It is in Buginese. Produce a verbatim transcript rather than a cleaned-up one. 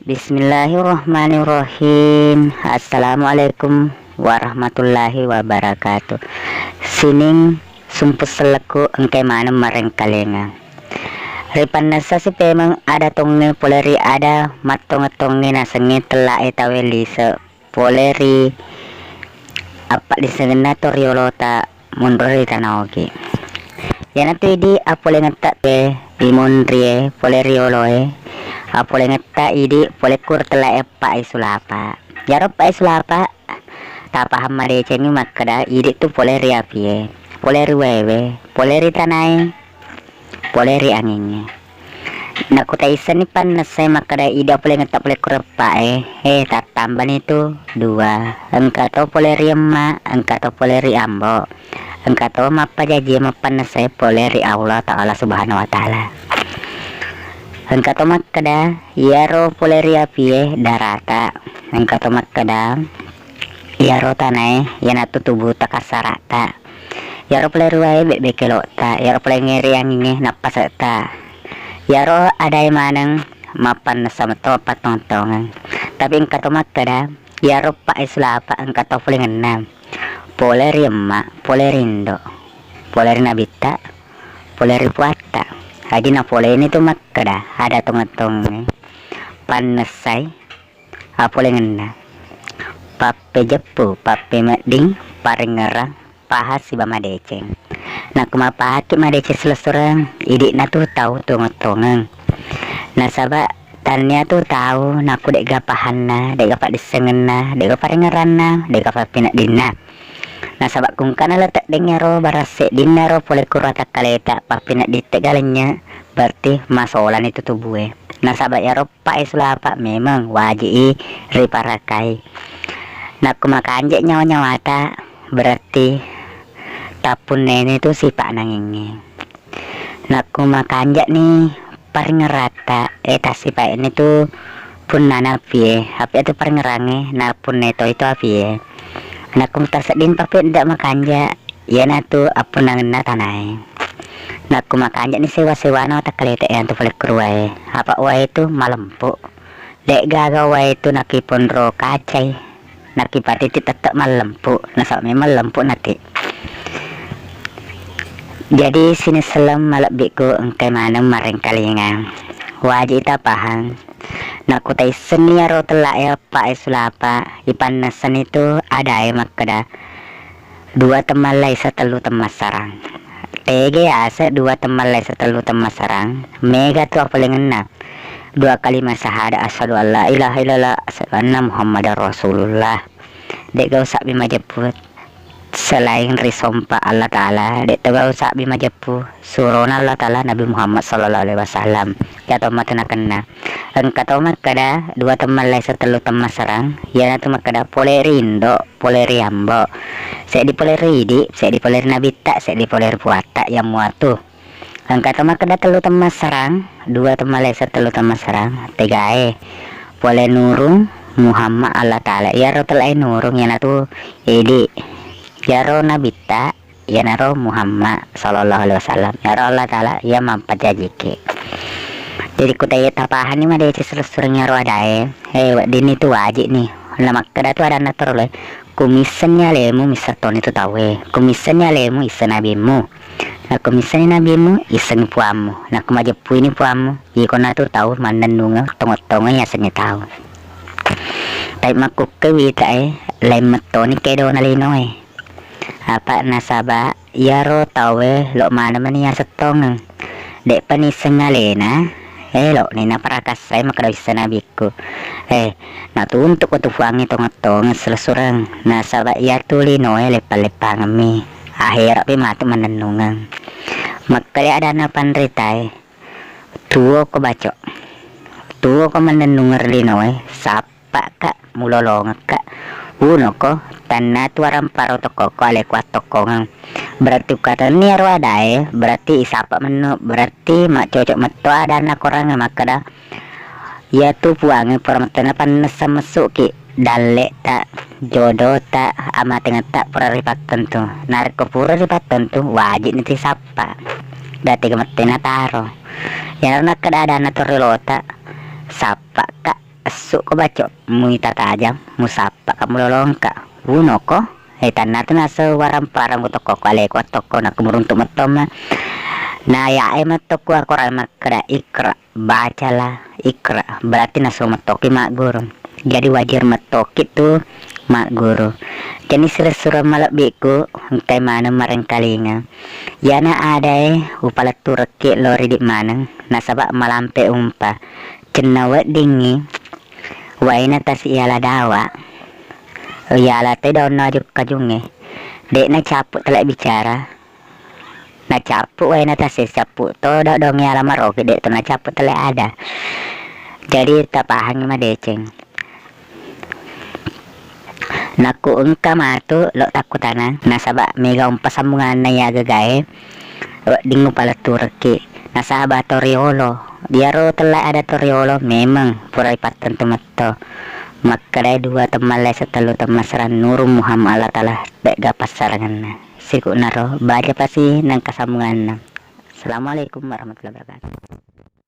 Bismillahirrahmanirrahim. Assalamualaikum warahmatullahi wabarakatuh. Sining sumpu sellekku engkai maneng marengkalinga. Ripannessa si pemeng ada tongnge pole ri ada mattonge-tongnge nasengnge tella'e tauwe lise pole ri appaddisengenna to riolota monro ri tana ogi. Iyanatu idi apolengetta te imonrie pole rioloe, apolengetta idi pole kur tella'e eppa e sulapa. Iyaro eppa e sulapa tapahang madecengngi makkeda idi tu pole ri apie, pole ri waewe, pole ri tanae, pole ri angingnge. Nakutaissenni pannessai makkeda idi apolengetta pole kur eppa e, eh, tattambani tu dua. Engka to pole ri emma, engka to pole ri ambo. Engka to mappajaji mappannessai pole ri Allah Ta'ala Subhanahu wa Ta'ala. Engka to makkeda iyaro pole ri apie darata. Engka to makkeda iyaro tanae iyanatu tubuta kassarata. Iyaro pole ri wae bebbe kelo'ta, iyaro pole ri angingnge nappase'ta. Iyaro adae maneng mappannessa metto mappattong-tongeng. Tapi engka to makkeda iyaro eppa e sulapa engka to polengenna. Pole ri emma, pole ri indo, pole ri nabitta, pole ri puatta. Aji napoleni tu makkeda ada tongeng-tongengnge pannessai apolengenna. Pappejeppu, pappemedding, parengngerang, paha siba madeceng. Nakko mapahakki madeceng silessureng, idi'na tu tau tongeng-tongeng. Nasaba tannia tu tau nakko de'ga pahanna, de'ga paddissengenna, de'ga parengngeranna, de'ga pappineddinna. Nasaba kungkana le teddeng ero barang seddinna ero pole kuro atakkaleta pappinedding tegga lennye, berarti masolani tu tubue. Nasaba ero eppa e sulapa memeng waji i riparakai. Nakko makanja nyawa-nyawata berarti tappunneni tu sipa nangingnge. Nakko makanja ni paringeratta, eh, tassipaini tu punnana apie, api tu paringerangnge, napunnai toi tu apie. Nakko mutasedding papedda makanja, iyanatu appunnangenna tanae. Nakko makanja ni sewa-sewana watakkaleta iyanatu pole kuruae, apa wae tu malempu. De'gaga wae tu nakiponro kacai, nakipatiti tette mallempu, nasaba memang lempu nati. Jadi sining selleng malebbiku engkai maneng marengkalinga. Waji tapahang. Nakutaissenni iyaro tella'e eppa e sulapa, ipannessani tu adae makkeda, dua temmallaisa tellu temmassarang. Tege yase dua temmallaisa tellu temmassarang, mega tu apolengenna. Dua kalima syahadat, asyhadu alla ilaha illallah, asyhadu anna muhammadar rasulullah. De'ga usabbi majeppu selain ri sompa Allah Ta'ala, de'toga usabbi majeppu surona Allah Ta'ala Nabi Muhammad sallallahu alaihi wasallam. Iya tomma tu nakenna. Engka to makkeda dua temmallaisa tellu temmassarang, iyanatu makkeda pole ri indo, pole ri ambo, seddi pole ri idi, seddi pole ri nabitta, seddi pole ri puatta, iya muatu. Engka to makkeda tellu temmassarang, dua temmallaisa tellu temmassarang, tegae. Pole nurung Muhammad Allah Ta'ala. Iyaro tella'e nurung iyanatu idi. Iyaro nabitta, iyanaro Muhammad sallallahu alaihi wasallam. Iyaro Allah Ta'ala iya mampajajiki. Jadi kutaya tapahanni madeceng silessureng iyaro adae. Eh, weddinni tu waji ni. Namakkeda tu adanna toroloe. Kumissenni alemu, misseng toni tu tauwe. Kumissenni alemu, isseng nabimmu. Nakko missenni nabimmu, issengngi puammu. Nakko majeppuini puammu, ikonatu tau mannennungeng tongeng-tongeng yasengnge tau. Tapi makkukkai witae, laing mettoni kedona linoe. Apa nasaba iyaro tauwe lo maneng mani yaseng tongeng. De'pa nisseng alena, eloni naparakassai makkeda isseng nabi. Ku, eh, natuntukko tu Puangnge tongeng-tongeng silessureng, nasaba iyatu linoe leppang-leppangemmi, ahera'pi matu mannennungeng. Makkeda adanna panritae, tuwoko baco, tuwoko mannennungeng ri linoe, sappa'ka, mulolongekka, unoko, tennatu aramparo tokkokko ale kuattokkongeng. Berarti ukkatenni ero adae, berarti isappa mennu, berarti maccocok metto adanna korangnge makkeda, Iyatu Puangnge pura metto napannessa messu'ki, dalle'ta, jodota, amatengetta pura ripattentu. Narekko pura ripattentu, wajibni risappa. Gatega metto nataro. Iyaro nakkeda adanna torelota, sappa'ka, Sukko bacok, muita tajang, musappa ka mulolongka. Wunoko, eh, tanna tu naseng warang-parang ku tokko, ku aleku tokko, nakku muruntuk metto ma. Na yae metto ku akorang makkeda ikra, bacalah, ikra, berarti nasuo mettoki magguru. Jadi wajir mettoki tu magguru. Jadi sireng-sureng malebbiku, engkai maneng marengkalinga. Iyana adae upaletturekki lao ri idi maneng, nasaba malampe umpa. Cenna weddingngi waena tasi iala dawa, iala te daunna aju-, kajungnge. De'na cappu tala bicara. Nacappu waena tasi, cappu to da-, daung iala marogi, de to nacappu tala ada. Jadi tapahangngi madeceng. Nakku engka matu lo takkutana, nasaba mega umpa sambunganna iya gagae, wedding upaletturekki. Nasaba to riolo, iyaro tella ada to riolo memeng pura ipattentu metto. Makkedai dua temmallae setellu temmasserang nurung Muhammad Allah Ta'ala de'ga passarangenna. Siku'naro, baca pasi nengka sambunganna. Assalamualaikum warahmatullahi wabarakatuh.